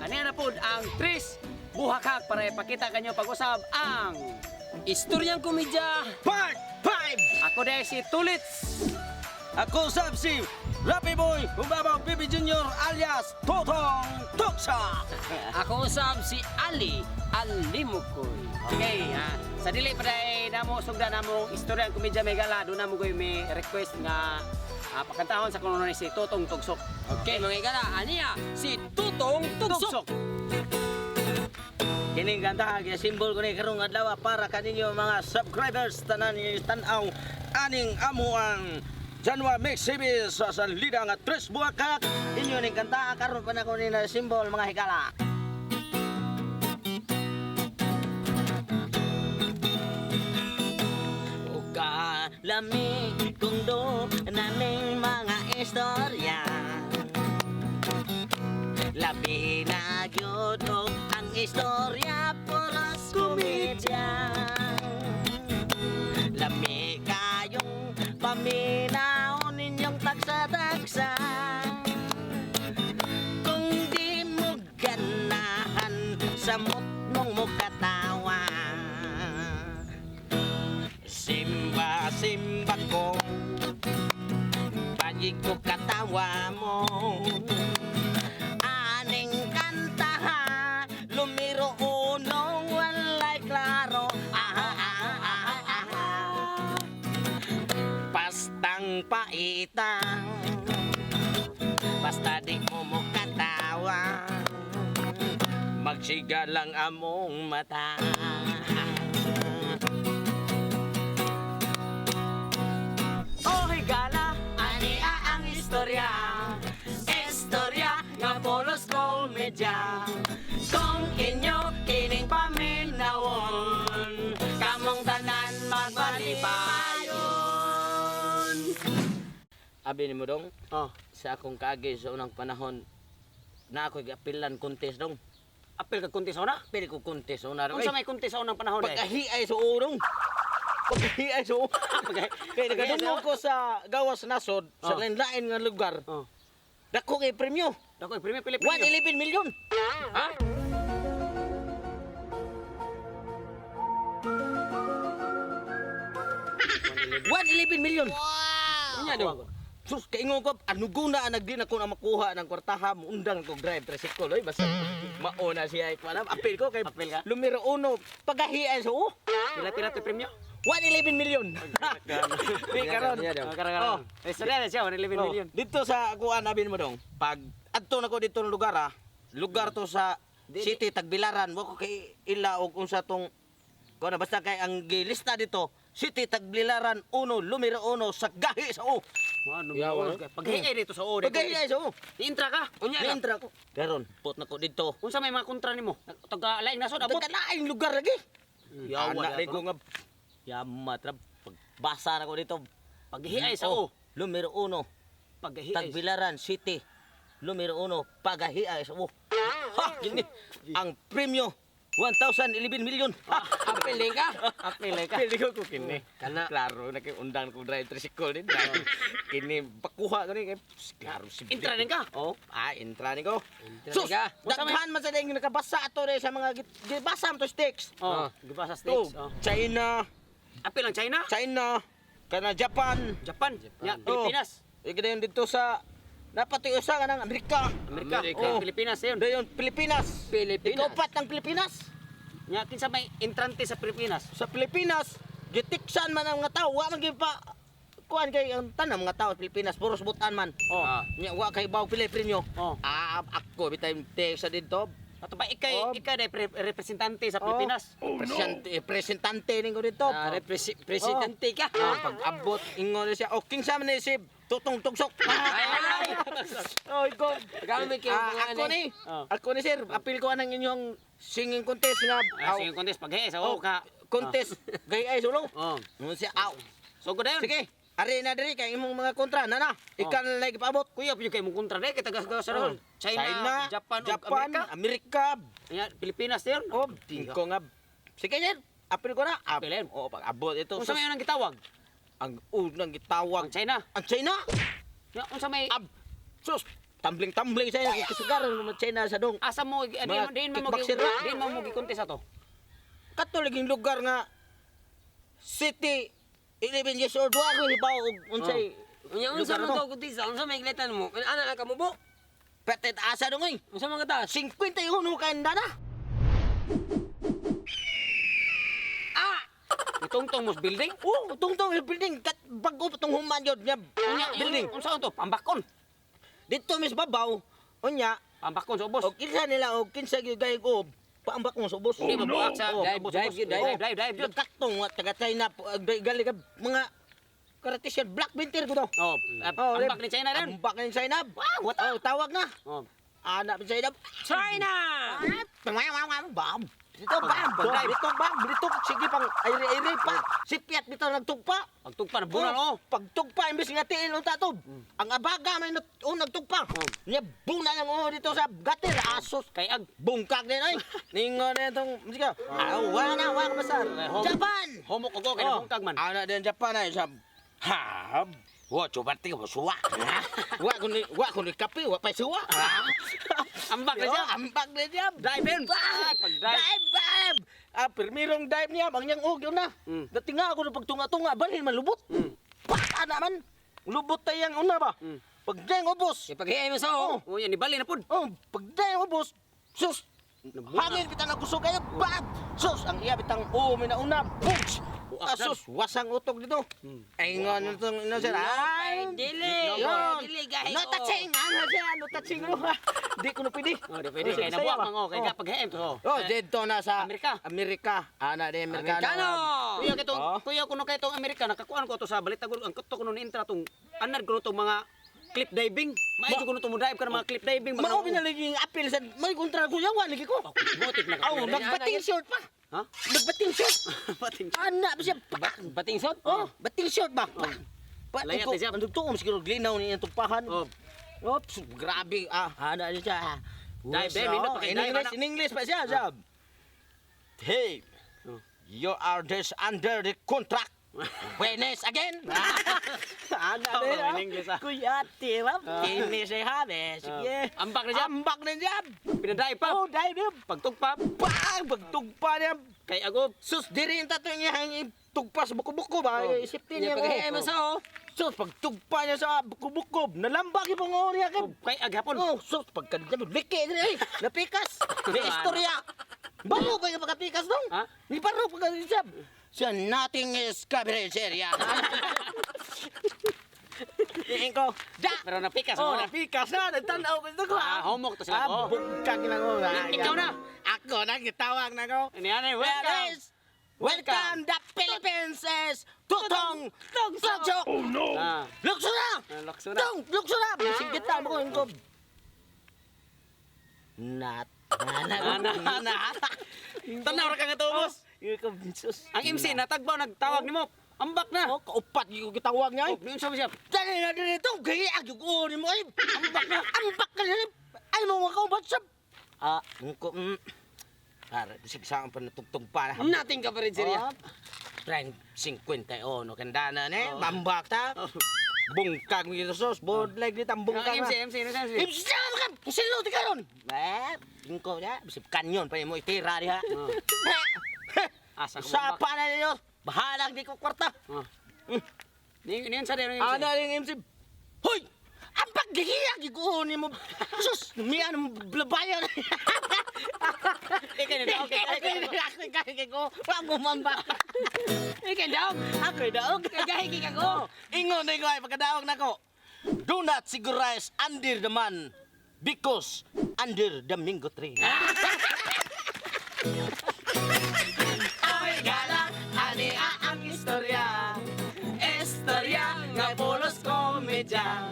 Aniya na pod ang Tris Buhakak para ipakita kanyo pag-usab ang Istoryang Komedya Part 5! Ako dahil si Tulits. Ako sab si Rapi Boy, Hubabaw Bibi Junior alias Totong Tuksa! Ako usab si Ali Alimukoy. Okay, ha. Sa dili pa dahil namo sugdan namong Istoryang Komedya Megala, doon namo ko'y may request nga pakantahon sa kuno ni si Totong Tugsok. Okay, mga higala, aniya si Tutong Tugsok. Kining kanta kaya simbol ko ni karong adlaw para kaninyo mga subscribers tanan ninyo tan-aw aning amo ang Janwa Mix TV sa Sanlida nga Tres Buwakak. Inyo ning kanta karon pa na ko ni na simbol, mga higala. O kalami kung do naning mga istorya. Labi na gyud og ang istorya puros komedya. Lami kayong paminaw ninyong tagsa-tagsa. Kung di mo ganahan, samot mong mukatawa. Simba, simba ko, Pagig ko katawa mo. Aning kanta ha, lumiro unong walay klaro. Aha, aha, aha, aha. Pastang paitang, basta di mo mukatawa, Magsiga lang among mata. Oh, higala, Ani ang istorya, istorya nga pulos komedya. Kung inyo kining paminawon, kamong tanan magbalibayon. Abi ni mo dong, Oh, sa akong kaagi sa unang panahon na ako'y apilan contest dong. Apil ka kunti sa una? Apil ko contest una dong. Unsa may kunti sa unang panahon eh? Pagkahiay sa urong. Pagkahiay sa urong. Kaya nagadungog ko sa gawas nasod, sa Oh. lain-lain nga lugar. Oh. Dako kay premyo. Dako, premyo pili premyo. 111 million. Ha? 111 million. Unya dong. Sus, kaingon ko, ano guna ang nagdi na ko na makuha ng kwartaha, muundang ko drive tricycle, oy, basta mauna siya, ikaw alam, apil ko, kay Apil ka? Lumero uno, pagkahiay sa oh, Pila-pila to premyo? 111 million. Di karon. Oh, karon karon. Oh. Eh, istorya na siya, 111 Oh, million. dito sa kuan abin mo dong. Pag adto na ko dito ng lugar ah. Lugar to sa City Tagbilaran, wa ko kay ila og unsa tong kuan basta kay ang gilista dito City Tagbilaran 1 numero 1 sa gahi sa o. Wow, Yawa, numero. Paghiay dito sa O. dito. Paggahi sa o. Intra ka. Unya na. Niintra ko. Karon pot na ko dito. Unsa may mga kontra nimo? Taga laing nasod abot. Abot laing lugar lagi. Yawa, Anak yawa. ko nga yamat ra pagbasa na ko dito. Paghiay sa O. Oh, numero 1 Paghiay. Tagbilaran City numero 1 pagahiay sa o. Ha, gini. Ang premyo 1,011 million. Apil din ka. Apil ka. Pili ko ko kini. Kana. Klaro na kay undang ko drive tricycle din. Kini pakuha ko ni kay klaro si. Intra din ka? Oh, intra ni ko. Intra Sus, din ka. daghan man sa ding nakabasa ato rin sa mga gibasa mo to sticks. Oh, gibasa states. Oh, Oh. China, Apil ang China, China, kana Japan. Japan, ya, Oh. Pilipinas, Ikadayon dito sa napati usa ka ng Amerika. Amerika, Amerika. oh, Pilipinas yun. Dayon Pilipinas. Pilipinas. Ikapat ng Pilipinas. Nya kinsa may entrante sa Pilipinas? Sa Pilipinas, gitiksan man ang mga tao, wa man gyud pa kuan kay ang tanan mga tao sa Pilipinas puros butan man. Oh. Ah. Nya wa kay baw pila premyo. Oh. Ah, ako bitay te sa dito. Ato ba ikay Oh. ikay day representante sa Pilipinas? Oh, Presente, presentante ning ko dito. Ah, representante ka. Ah, pag abot ingon siya, oh, kinsa man ni si Tutong Tugsok. Ay, Oh, ikaw. Gamit kayo Ah, mga ako ano. ni. Oh. Ako ni sir, apil ko anang inyong singing contest nga. Ah, sige contest paghiay sa Oh, O ka. Contest. Gay ay sulo. Oh. Ingon siya, aw. So good dayon. Sige, ari na diri kay imong mga kontra na na. Ikaw na lang ipaabot. Kuya pud kay mong kontra day kay taga sa Oh. China, Japan, ug Japan, Amerika. Amerika. Nya Pilipinas dayon. Oh, ko nga. Sige sir, apil ko na. Apil yun. Oh, pag abot ito. Unsa may unang gitawag? Ang unang gitawag Ang China. ang China. Nya unsa may Ab, sus, Tumbling-tumbling sa iya kasugaran mo China sa dong. Asa mo di Mga din mo kickboxer ra. din mo gikonte sa to. Katolik yung lugar nga city 11 years old wa ko hibaw og unsay Unya unsa lugar man to. to kutis, unsa may iglitan mo? Ana na ka mo bo? Petet asa dong oy. Unsa man ka taas? 51 ka na. Ah! Itungtong mo sa building. Oh, tungtong yung building kat bago pa tong human yun nga Unya building. Unsa to? Pambakon. Dito mis babaw, unya Pambakon sa ubos. og kinsa nila og kinsa gyud gayog og paambak mo sa ubos. Hindi mabuak sa Oh, dive, ubos, dive, ubos. dive. Dive, dive, dive, dive. Kaktong at taga China gali ka mga karatisian black winter ko to. Oh, Oh, ambak ni China rin. Ambak ni China. Wow, what? Oh, tawag na. Oh. Anak ni China. China! Bam. Dito bam, Pag-drive. dito bam, dito sige pang ayri-ayri pa. Si Piat dito nagtugpa. Pagtugpa na bunal oh. Pagtugpa imbes nga tiil unta to. Ang abaga may oh, nagtugpa. Oh. Nya buna ng oh dito sa gater asos. Kay ag Bungkag din ay. Ningo na itong sige. Ah, wala na, wala ka basar. Japan. Homo ko kay nabungkag man. Ana din Japan ay sa ha. Wa coba ti ko suwa. Wa ko ni kape, wa pa suwa. Ambak na siya. Ambak na siya. Dive in. Bam! Pag dive. Dive, dive! Ah, pirmirong dive niya, ang niyang og yun na. Dati nga ako na pagtunga-tunga, balhin man lubot. Pak, ana man. Lubot tayang una ba? Pag dayang ubos. Ipaghiay mo sa oh. Oh, yan nibali na pud. Oh, pag dayang ubos, sus, hangin bitang nagkusog kayo, bam! Sus, ang iya bitang oo, may nauna, bugs! Buak Ah, sus, wasang utog dito. Ay, nga, ano itong, ano sir? Ay, Dili. Yun. Dili gahi. No touching! Ano siya? No touching. Ano ha? Di ko na pwede. Oh, di pwede kay nabuak man oh, kay paghaim to. Oh, dito na sa Amerika. Amerika. Ana di Amerikano. Amerikano. Kuya kitong Oh. kuya kuno kay tong Amerika nakakuan ko to sa balita ko ang kuto kuno ni intra tong anad kuno tong mga cliff diving. Maayo kuno tong mo dive ka ng mga cliff diving. Mao binaligi ang apel sa may kontra ko yawa lagi ko. Motif na Aw, nagbating short pa. Ha? Nagbating short. Bating. Ana ba siya? Bating sot? Oh, bating short ba? Pa, Layat na siya. Ang dugtong siguro glinaw niya tugpahan. Oh. Oops, grabe. Ah, ana siya. Dive, dive, nindot pa kay In dive, English, ana. in English pa siya, siya. Hey, Oh. you are this under the contract. Witness again. Ana Oh, din, in ah. English, ah. Kuya, tiwa, English ay habe. Sige. Ambak na siya. Ambak na siya. Pinadive pa. Oh, dive niya. Pagtugpa Bang! Pagtugpa niya. kay agob. Sus, diri yung tato niya ang tugpa sa buko-buko ba? Oh. Isip din niya. Ipaghiay mo sa oh. Sus, pagtugpa niya sa buko-buko, nalambak yung pangoon niya. Oh, kay aghapon. Oh, sus, pagka liki din ay, napikas. May istorya. Baro pa yung pagkapikas dong. Ha? Ni baro pa ka siya. Siya, nothing is coverage area. Tingin ko, da! Pero napikas Oh, mo. napikas na. Nagtanaw ko ito ko. Ah, homework to sila. Ah, Oh. bungkag na ko. Ah, Ikaw na. Ako na, gitawag na ko. Ini ano, welcome. Welcome. Welcome the Philippines is Tutong Tugso. Oh no. Ah, Lukso na. lakso na. Tong lukso na. Singgitan mo ko yung kob. Nat. Na na na. Tanaw ra ka nga tubos. Yung kob sus. Ang MC natagbaw nagtawag nimo. Ambak na. Oh, kaupat yung gitawag niya. Oh, niyon sa siya. Dali na dali to. Gaya yung ko ni mo ay. Ambak na. Ambak ka na. Ay mo mga kaubat sa. Ah, yung ko. Para, sigsaan pa natugtog pa na. Nothing ka pa rin siya. Oh. Tren 51 kandana ne, bambak ta. Bungkag mi sos, bodleg ni Ang tambungkag. MC, MC, MC, MC. MC ka, silo ti karon. Eh, tingko ya, bisip kanyon pa mo itira diha. Oh. Asa ko Sa pa na ninyo, bahalang di ko kwarta. Oh. Niyon sa niyon. Ana ning MC. Hoy! Ang paghihiyag iguon nimo. Sus, miya ng labayan. Ikaw na daog. Ako ko, wa mo mambak. Ikaw daog. Ako'y daog. Kagahi kay kako. Ingon na ko ay pagkadaog nako. Do not sigurize under the man because under the mango tree. Away gala, ani ang istorya. Istorya nga pulos komedya.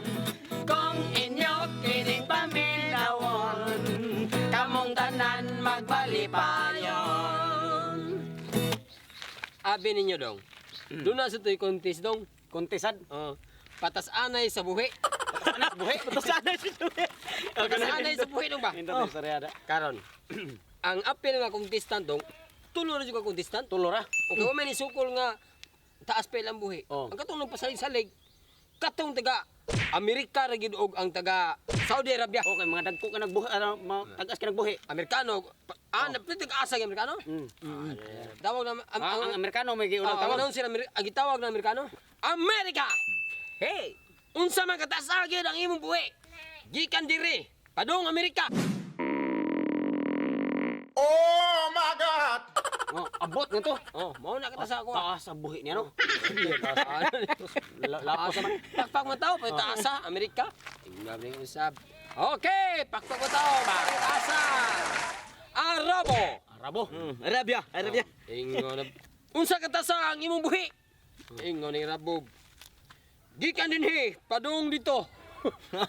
Kung inyo kining paminawon, kamong tanan magbalipayon. Abi ninyo dong. Doon na sa to'y contest dong. Kontesad. Oh. Patas-anay sa buhi. Anak buhi. Sana si Tuwe. Patas-anay sa buhi dong ba? Nindot oh. Istorya da. Karon. Ang apel nga contestant dong, tulo ra jud ka contestant. Tulo ra. Okay, wa man ni sukol nga taas pa ilang buhi. Oh. Ang katong nagpasalig-salig, katong taga Amerika ra gid og ang taga Saudi Arabia. Okay, mga dagko ka nagbuhi, ano, mga tagas ka nagbuhi. Amerikano, pwede ka asa ang Amerikano? Tawag na Ang Amerikano may giunang ang tawag. announcer ang gitawag ng Amerikano? Amerika! Hey! Unsa man kataas ang imong buhi? Gikan diri, padung Amerika. Oh, abot nga to. Oh, mao na kataas ako. Taas sa buhi niya, no? Lapos Taas man. Pakpak mo tao, pwede taas sa Amerika. Tingnan mo yung usab. Okay, pakpak mo tao, taasa. Arabo. Arabo. Arabia, Arabia. Ingon na. Unsa katasa ang imong buhi? Ingon ni Rabo. Gikan dinhi, padung dito.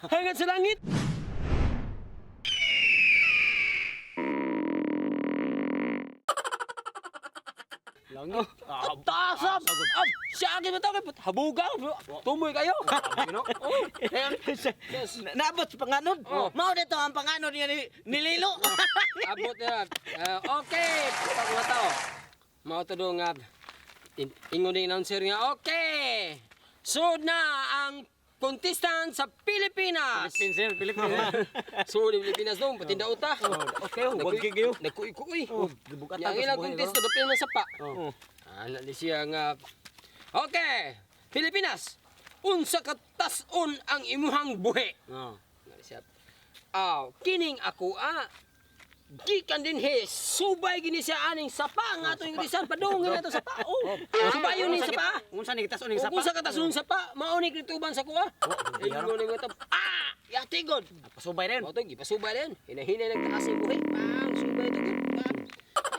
Hanggang sa langit. Langit. Oh, taas ah. Ah, siya agad mo tao kay habuga. Tumoy kayo. Oh. Naabot sa panganod. Oh. Mao dito ang panganod niya ni Lilo. Abot na. Okay, pag mga tao. Mao to do nga ingon ni announcer nga, okay. Sud na ang contestant sa Pilipinas. Philippines, sir. Philippines. Sud ang Pilipinas dong, pati dauta. Okay, oh. Wag kayo. Nagkuy-kuy. Oh, gibukat Yang ilang contestant dapil man sapa. Oh. Ana ni siya nga. Okay, Pilipinas. Unsa ka tas-on ang imuhang buhi? Oh. Nga siya. Aw, kining ako ah. Gikan dinhi, subay gini siya aning sapa nga ato yung risan padung nga ato sapa. Oh, subayon ni sapa. Unsa ni kitas uning Kung sapa? unsa ka tasun sapa, mao ni krituban sa kuha. Ingon ni nga ah, yatigod. Pasubay rin. Mao to gipasubay din. Hinahinay nagtaas ang buhi. Pang subay to gud. Pang.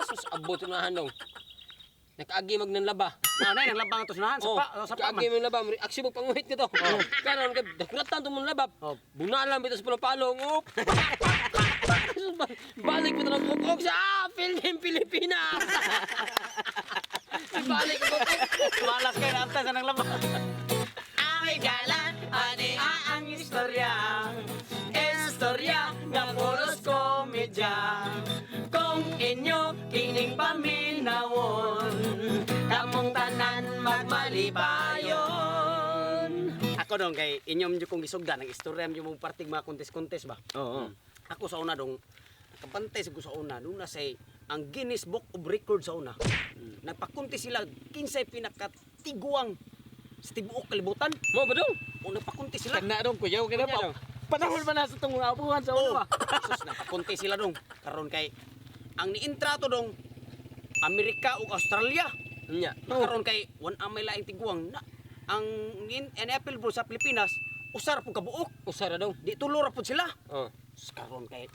Sus abot na handong. Nakaagi magnanlaba. Na, nay naglabang ato sunahan Oh, sapa, oh, sapa man. Kaagi mo laba, aksi mo panguhit nito. Oh. Karon kay dakratan to mong laba. Oh. Bunalan bitaw sa palong. Oh. Balik mo ng kukok sa Philippine Pilipinas. Balik mo. Malas kay anta sa naglabang. Amay gala, ani ang istorya. Istorya nga pulos komedya. Kung inyo kining paminawon, kamong tanan magmalipayon. Ako dong kay inyom jud kong gisugdan ang istorya mo mong partig mga kontes-kontes ba. Oo. Ako sa una dong nakabantay sa ko sa una doon na say ang Guinness Book of Records sa una. Nagpakunti sila kinsay pinakatiguang sa tibuok kalibutan. Mo ba dong? O nagpakunti sila. Kana dong kuyaw ka na Kunya pa. dong. Panahon ba na sa tong mga abuhan sa Oh, una? sus nagpakunti sila dong. Karon kay ang niintra to dong Amerika ug Australia. Nya. Karon kay wan amay laing tiguang na ang NFL po sa Pilipinas usar po kabuok. Usara dong. Di tulo ra pud sila. Oh. Sus, karon kay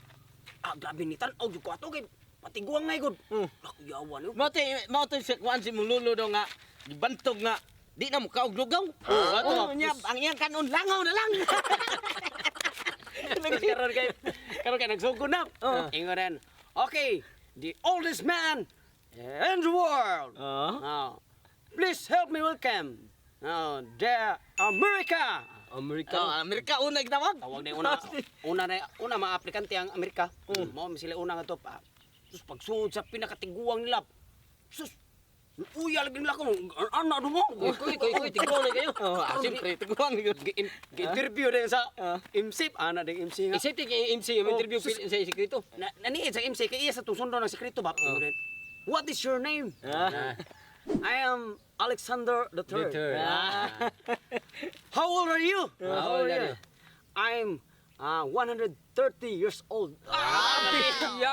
grabe ni tan-aw jud ko ato kay patiguang ngay gud. Naku yawa ni. Mao to sa kuan si mong lulo do nga gibantog nga di na mo kaog lugaw. Oh, ato niya ang iyang kanon langaw na lang. Karon kay nagsugod na. Ingon rin. Okay, the oldest man in the world. Oh. Please help me welcome the America. Amerika. Oh, Amerika una gitawag. Tawag na yung una una na una mga aplikante ang Amerika. Mao man sila una nga to pa. Sus pagsuod sa pinakatiguang nila. Sus uya lagi nila ko ana do mo. Kuy kuy kuy kuy tigro na kayo. Oh, siyempre tiguang gyud. Gi-interview din sa MC, ana din MC nga. Isip kay MC yung interview Oh, sus- sa sekreto. Na, naniid sa MC kay iya sa tungsundo ng sekreto ba? What is your name? I am Alexander the Third. The Third. How old are you? How old are you? I'm 130 years old.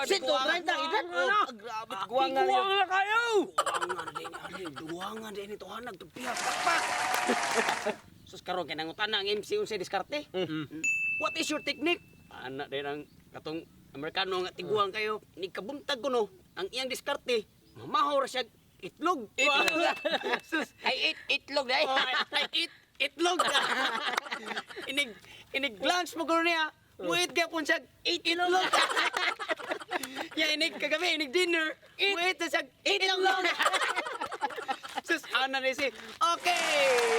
Sito 30 ang edad. Oh, grabe tiguang nga. Tiguang na kayo. Duwangan din ani, duwangan din ito hanag tupiha pakpak. Sus karon kay nangutan na ang MC unsay diskarte. What is your technique? Ana din ang katong Amerikano nga tiguang kayo ni kabuntag kuno ang iyang diskarte. Mamahaw ra siya itlog. Itlog. Sus, Ay it itlog dai. oh, ay, it itlog. Inig inig lunch mo kuno niya. Muit gyapon siya itlog. Ya inig kagabi inig dinner. Muit na siya itlog. Sus, ana ni si. Okay,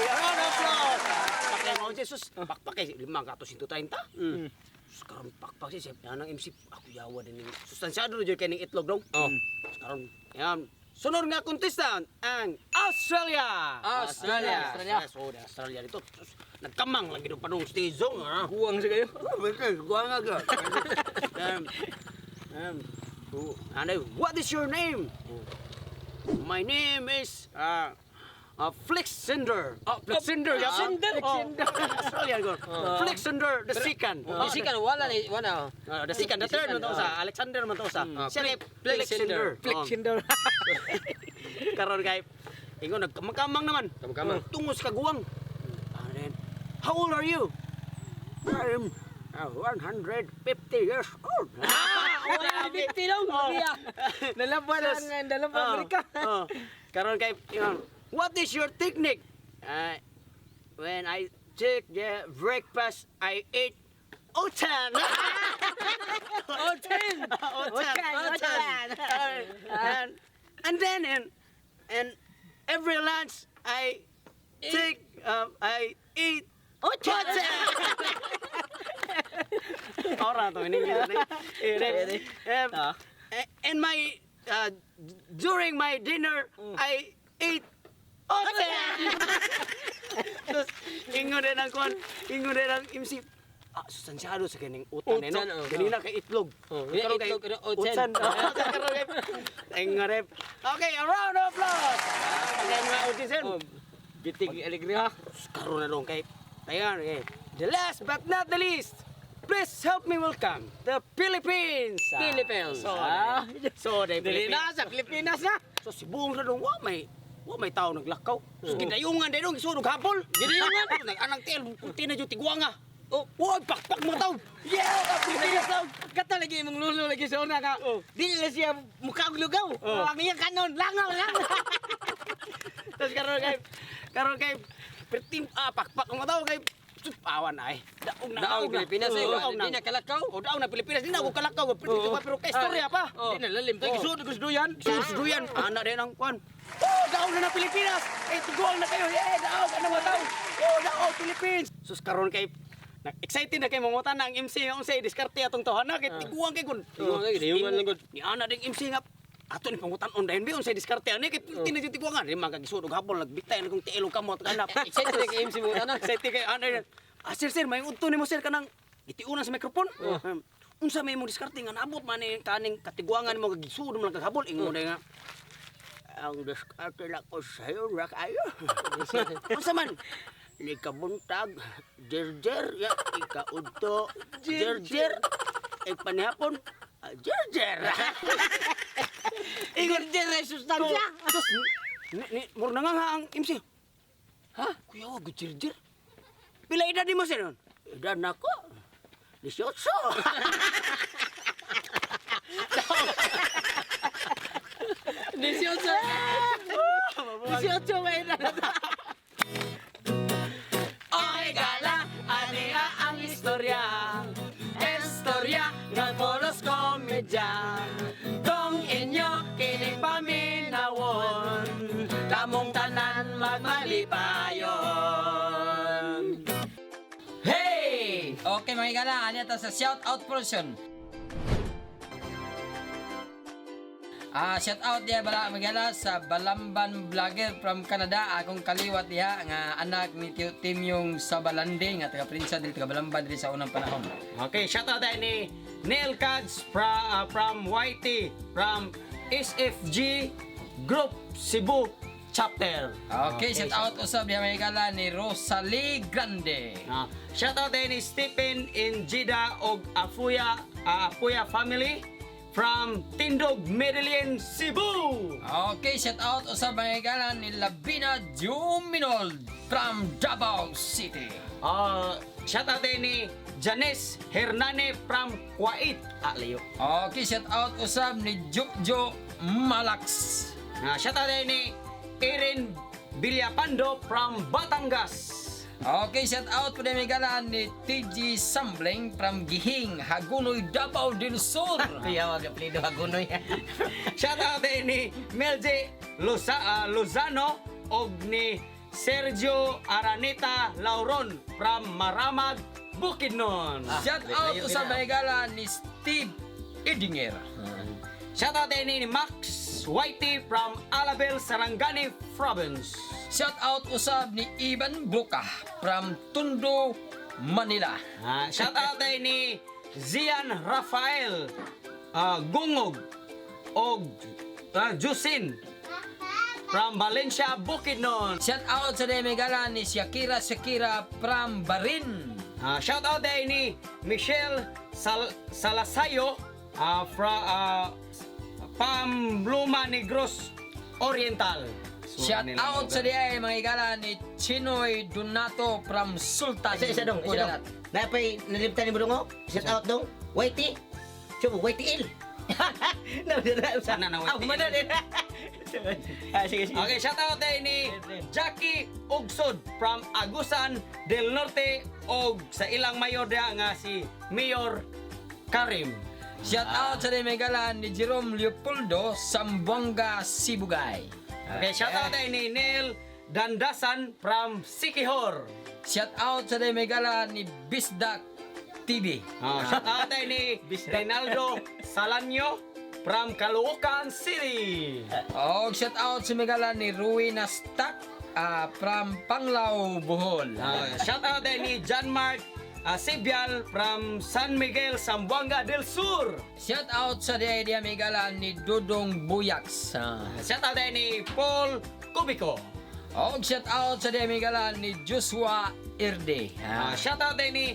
a round of applause. Pakay mo siya, sus. Pakpak kay lima ka to 130. Sus karon pakpak siya, siya ang MC ako yawa din ning sustansyado jud kay ning itlog dong. Oh. Sus, karon yan. Sunod nga contestant ang Australia. Australia. Australia. So, Australia dito. Sus, Nagkamang lagi dong panong stage zone, ah. Kuwang sa kayo. Kuwang aga. And what is your name? My name is Flixinder. Oh, Flixinder. Flixinder. Oh, Australian ko. Flixinder the second. Oh, si kan wala ni wala. The second, the third man to sa Alexander man to sa. Siya kay Flixinder. Flexinder. Oh. Karon kay ingon nagkamang naman. Kamang-kamang. Tungos kaguwang. And then, how old are you? I'm 150 years old. Ah, 150 lang. Oh. Nalaban ang nalaban Amerika. Oh. Karon kay ingon, what is your technique? When I take the breakfast, I eat otan. Oten. Otan. Otan. And then and every lunch I take I eat otan. Ora to ini gitu nih. And my during my dinner I eat otan. Terus ingon din ang kuan, ingon din ang MC. Ah, sustansyado sa ganing utan eh, no? Utan, oh. Ganina kay itlog. Oh, Karon kay itlog, ano, utan. Utan. Karon kay ingon rin. Okay, a round of applause. Ah, mga audience. Oh, Bitig alegria. Karon na dong kay Ayan, okay. The last but not the least, please help me welcome the Philippines. Ah, Philippines. So, Ah. so the Dili Philippines. na sa Pilipinas na. So si buong na dong, wa may tao naglakaw. So gidayungan dahil dong, isunog hapol. Gidayungan? Nag-anang tiel, puti na yung tigwanga. Oh, wa pakpak mga tao. Yeah, ang Pilipinas daw. Kata lagi imong lulo lagi sa una ka. Dili na siya mukha og lugaw. Ang iyang kanon langaw lang. Tapos karon kay perting pakpak mga tao kay sus, awan ay. Daog na Daog Pilipinas eh. Daog Di na kalakaw. Oh, daog na Pilipinas di na ako kalakaw. Pero pero kay istorya pa. Oh. Di na lalim kay gisud og duyan. Sus duyan, anak din ang kwan. Oh, daog na na Pilipinas. Eh, tuguan na kayo. Eh, daog ano mga tao. Oh, daog Philippines. Sus karon kay excited na kay mangutan na ang MC nga unsay diskarte atong tawhana kay tiguang kay kun. Tiguang kay, dayungan lang gud. Ni ana ding MC nga ato ni pangutan-on dayon bi unsay diskarte ani kay pulti na jud tiguangan. Di man kagisud og habol nagbitay na kung tiil og kamot kanap. Excited na kay MC mo ana. Excited kay ana. Ah, sir, sir, may udto nimo sir kanang gitiunan sa microphone. Unsa may imong diskarte nga naabot man ni kaning katiguangan mo kagisud mo lang kaghabol ingon nga ang diskarte lang ko sa'yo, rak ayo. Unsa man? Likabuntag, jerjer, ya, ikaudto, jerjer, ipanihapon, ah, jerjer. Ingon jer ay sustansya. Sus, ni, mur na nga ang MC. Ha? Kuya, wag jerjer. Pila edad ni mo sir nun? Edad na ko. 18. 18. 18 may na. Oy gala, ania ang istorya. Istorya nga pulos komedya. Kung inyo kini paminawon, kamong tanan magmalipayon. Hey! Okay mga higala, ani ta sa shout out portion. Ah, shout out diha bala mga higala sa Balamban vlogger from Canada, akong kaliwat diha nga anak ni Tio Tim yung sa Balande nga taga Prinsa dili taga Balamban dili sa unang panahon. Okay, shout out tayo ni Neil Kads from YT, from SFG Group Cebu Chapter. Okay, shout out usab diha mga higala ni Rosalie Grande. Ah, shout out tayo ni Stephen Injida og Afuya, Afuya family from Tindog, Medellin, Cebu. Okay, shout out usab mga higala ni Labina Juminol from Davao City. Ah, shout out tayo ni Janice Hernane from Kuwait. Ah, layo. Okay, shout out usab ni Jukjo Malax. Ah, shout out tayo ni Erin Villapando from Batangas. Okay, shout out po din gala ni TG Sambling from Gihing, Hagunoy, Davao del Sur. Kuya, wag aplido hagunoy. Shout out din ni Melje Lozano og ni Sergio Araneta Lauron from Maramag, Bukidnon. Shout out usab mga higala ni Steve Edinger. Shout out din ni Max Whitey from Alabel, Sarangani Province. Shout out usab ni Ivan Buka from Tondo, Manila. Shout out ay ni Zian Rafael Gungog og Jusin from Valencia, Bukidnon. Shout out sa Demegala ni Shakira Shakira from Barin. Shout out ay ni Michelle Salasayo from Pambluma, Negros Oriental. So, Shout nila out sa lugar. diay mga igala ni Chinoy Donato from Sultan. Isa isa dong, isa dong. Kudarat. Napay naliptan ni Budong, oh. Shout out dong. Whitey. Chubo, Whitey Il. No, na Sana na Ah, Whitey humana din. Sige, sige. Okay, shout out ay ni Jackie Ugsod from Agusan del Norte og sa ilang mayor diha nga si Mayor Karim. Shout out sa Demegala ni Jerome Leopoldo, Sambuanga, Sibugay. Okay, shout out ay ni Neil Dandasan from Sikihor. Shout out sa Demegala ni Bisdak TV. Shout out ay ni Reynaldo Salanyo from Caloocan City. Og shout out sa Megala ni Ruina Stack from Panglao, Bohol. Shout out ay ni John Mark Sibial from San Miguel, Zamboanga del Sur. Shout out sa Dia Megala ni Dudong Buyaks. Shout out ay ni Paul Cubico. Og shout out sa Dia Megala ni Joshua Irde. Shout out din ni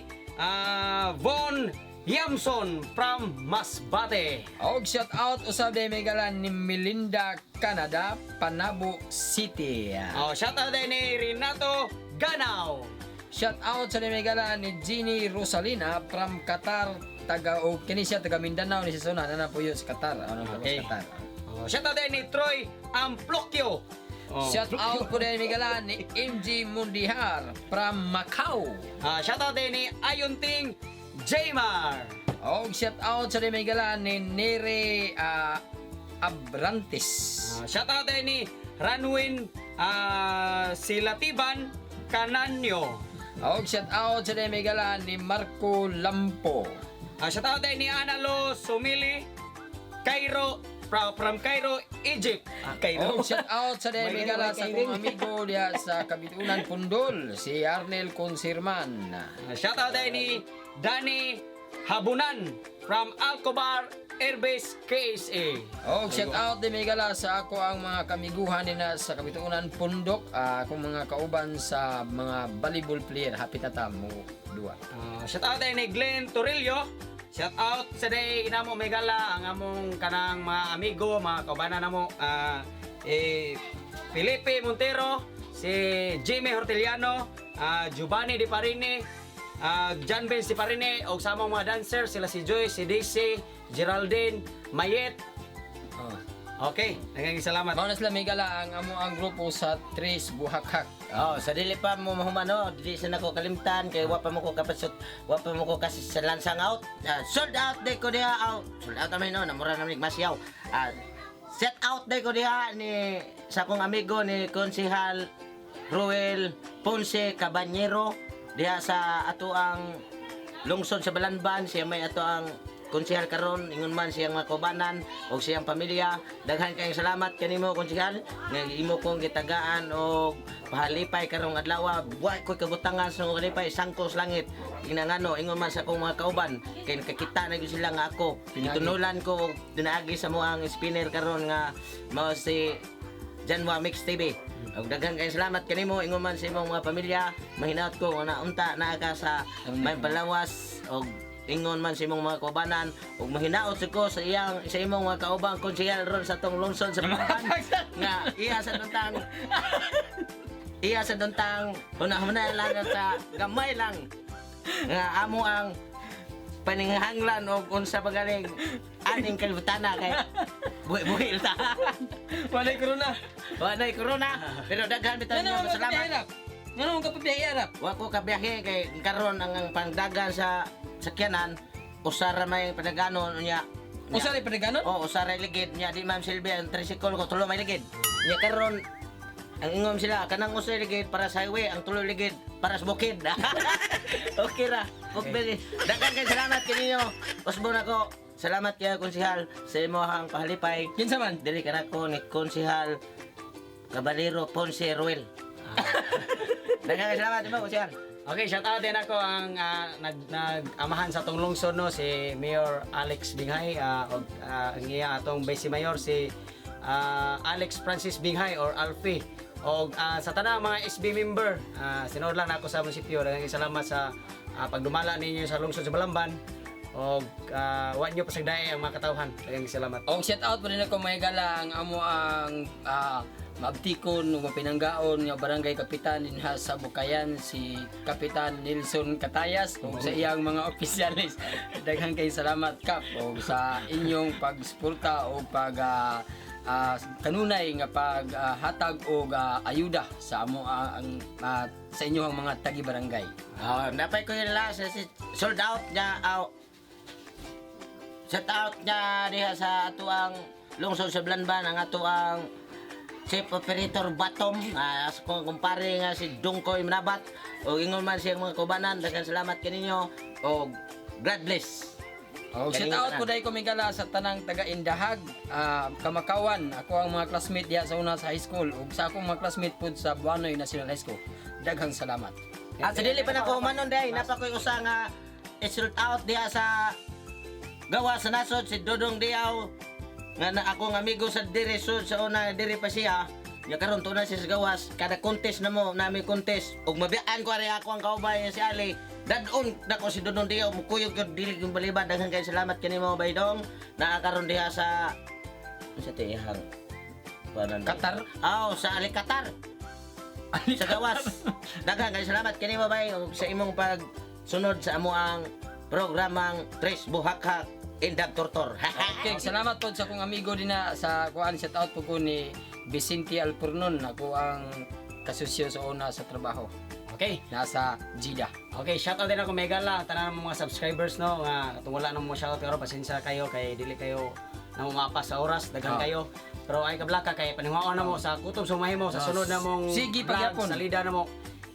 Von Yamson from Masbate. Og shout out usab Dia Megala ni Melinda Canada, Panabo City. Shout out din ni Renato Ganao. Shout out sa Megala ni Jeannie Rosalina from Qatar, taga o kini siya taga Mindanao ni si Sona na po yun sa Qatar. Ano Okay. sa Qatar. Shout out din ni Troy Amplocchio. Shout out po din Megala ni MG Mundihar from Macau. Shout out din ni Ayunting Jaymar. Og shout out sa Megala ni Nere Abrantes. Shout out din ni Ranwin Silatiban Cananyo. Og shout out sa Megala ni Marco Lampo. Shout out din ni Analo Sumili Cairo from Cairo, Egypt. Cairo. Og shout out sa Megala sa akong amigo diha sa Kabitunan Pundol, si Arnel Consirman. Shout out din ni Danny Habunan from Alcobar Airbase KSA. Og shout out din Megala sa ako ang mga kamiguhan nina sa Kabitunan Pundok, akong mga kauban sa mga volleyball player, hapit na ta mo duwa. Shout out din ni Glenn Torillo. Shout out sa day inamo Megala ang among kanang mga amigo, mga kaubanan namo eh, Felipe Montero, si Jimmy Hortiliano, Giovanni Di Parini, John Benz Di Parini og sa among mga dancer sila si Joy, si Daisy, Geraldine, Mayet. Oh. Okay, daghang salamat. Mao na sila Megala ang amo ang grupo sa Tres Buhakhak. Oh, sa dili pa mo mahumano, dili sa nako kalimtan kay wa pa mo ko kapasot, wa pa mo ko kasi sa lansang out. Sold out day ko diha out. Sold out namin no, namura namin masyaw. Set out day ko diha ni sa akong amigo ni Konsehal Ruel Ponce Caballero diha sa ato ang lungsod sa Balanban. Siya may ato ang konsehal karon, ingon man siyang mga kaubanan og siyang pamilya. Daghan kayong salamat kanimo, konsehal, nga imo kong gitagaan og pahalipay karong adlaw. Wa koy kabutangan sa kalipay sangkos langit inangano, ingon man sa akong mga kauban kay nakakita na gyud sila nga ako gitunulan ko og dinaagi sa mo ang spinner karon nga mao si Janwa Mix TV. Og daghan kayong salamat kanimo, ingon man sa imong mga pamilya. Mahinaot ko nga naunta naa ka sa may palawas og ingon man sa imong mga kaubanan ug mahinaot sad ko sa iyang sa imong mga kaubang konsehal ron sa tong lungsod sa Bulacan nga iya sa duntang huna-huna lang sa gamay lang nga amo ang paningahanglan og unsa pagaling aning kalibutana kay buhi-buhi ta. Walay corona. Walay corona pero daghan bitaw Ngano niyo mo salamat. kabiyahe? Ngano mo kabiyahe rap? Wa ko kabiyahe kay karon ang pangdagan sa sakyanan usa ra may padaganon unya. Usa ray padaganon? Oh, usa ra ligid nya di ma'am Silvia ang tricycle ko tulo may ligid. Nya karon ang ingom sila kanang usa ligid para sa highway, ang tulo ligid para sa bukid. Okay ra. Okay. Daghan kay salamat kaninyo. Usbon ako. Salamat kay konsehal sa imong pahalipay. Kinsa man? Dili ka nako ni Konsehal Caballero Ponce Ruel. Daghang salamat mo, sir. Okay, shout out din ako ang nag amahan sa atong lungsod, no, si Mayor Alex Binghay, og ang iya atong Vice Mayor si Alex Francis Binghay or Alfie, og sa tanang mga SB member, sinod lang nako sa munisipyo. Daghang salamat sa pagdumala ninyo sa lungsod sa Balamban og wa niyo pasagdae ang mga katawhan. Daghang salamat. Og shout out po din ako, mga higala, ang amo ang maabtikon ug mapinanggaon nga barangay kapitan dinha sa Bukayan, si Kapitan Nelson Katayas, ug sa iyang mga opisyalis. Daghan kay salamat, Kap, og sa inyong pagsuporta o pag kanunay nga paghatag og ayuda sa amo ang sa inyong mga tagi barangay. Oh, napay ko yung last si sold out niya aw. Set out niya diha sa atuang lungsod sa Blanban ang atuang Chief Operator Batom, sa kong kumpare nga si Dungkoy Manabat o ingon man siyang mga kubanan, daghang salamat kaninyo og God bless. Og shout Kaninyo out tanan. po dahil kumigala sa tanang taga Indahag, Kamakawan. Ako ang mga classmate diha sa una sa high school ug sa akong mga classmate pud sa Buanoy National High School. Daghang salamat. At sa dili pa na ko humanon day, napa ko'y usa nga sold out diha sa gawa sa nasod, si Dodong Diaw nga na akong amigo sa diri sud sa una, diri pa siya. Nya karon tuna siya sa gawas, kada contest na mo nami contest ug mabiyaan ko ari ako ang kaubay nga si Ali. Dadon nako si Dodong Diaw, mukuyog gyud dili yung balibad. Daghan kay salamat kanimo, baydong naa karon diha sa tihang Qatar? Aw, sa Ali Qatar sa gawas. Daghang kay salamat kini bay ug sa imong pagsunod sa amo ang programang Tres Buhakhak Indag Tortor. Okay, salamat pod sa akong amigo dinha sa kuan. Shout out po ko ni Vicente Alpurnon, ako ang kasusyo sa una sa trabaho. Nasa Jida. Okay, shout out din ako mega la tanan mo mga subscribers, no, nga katong wala nang mga shout out pero pasensya kayo kay dili kayo na mapas sa oras, daghan kayo. Pero ay kablaka kay paninguhaon na mo sa kutob sumahimo sa sunod na mong Sige, vlog, pagyapon. sa lida na mo.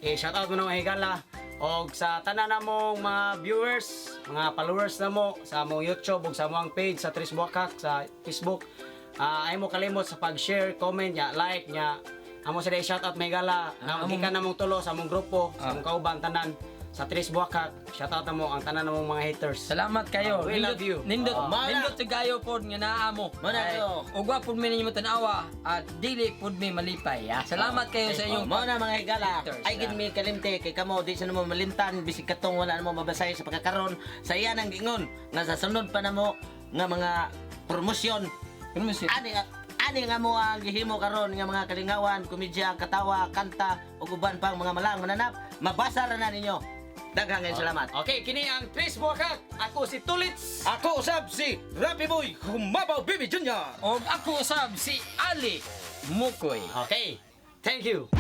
Eh, shout out mo na mga higala og sa tanan na mong mga viewers, mga followers na mo sa among YouTube ug sa among page sa Tris Buakak sa Facebook. Ay mo kalimot sa pag-share, comment nya, like nya. Amo sa shout out megala na gikan namong tulo sa among grupo, sa among kauban tanan sa Tris Buakak. Shout out namo ang tanan namong mga haters. Salamat kayo. We love you. Nindot, Mana. nindot sa gayo pod nga naa mo. Mana Ay, kayo. Ug wa pod mi ninyo tan-awa at dili pod mi malipay. Ah. Salamat kayo sa inyong Mao na, mga higala. Haters, Ay gid mi kalimte kay kamo di sa namo malimtan bisig katong wala namo mabasay sa pagkakaron sa iya nang gingon nga sa sunod pa namo nga mga promosyon. Promosyon. Ani ani nga mo ang gihimo karon nga mga kalingawan, komedya, katawa, kanta ug uban pang mga malang mananap, mabasa ra na ninyo. Daghang kayong salamat. Okay, kini ang Tris Buakak. Ako si Tulits. Ako usab si Rapi Boy Humabaw Baby Jr. Og ako usab si Ali Mukoy. Okay. Thank you.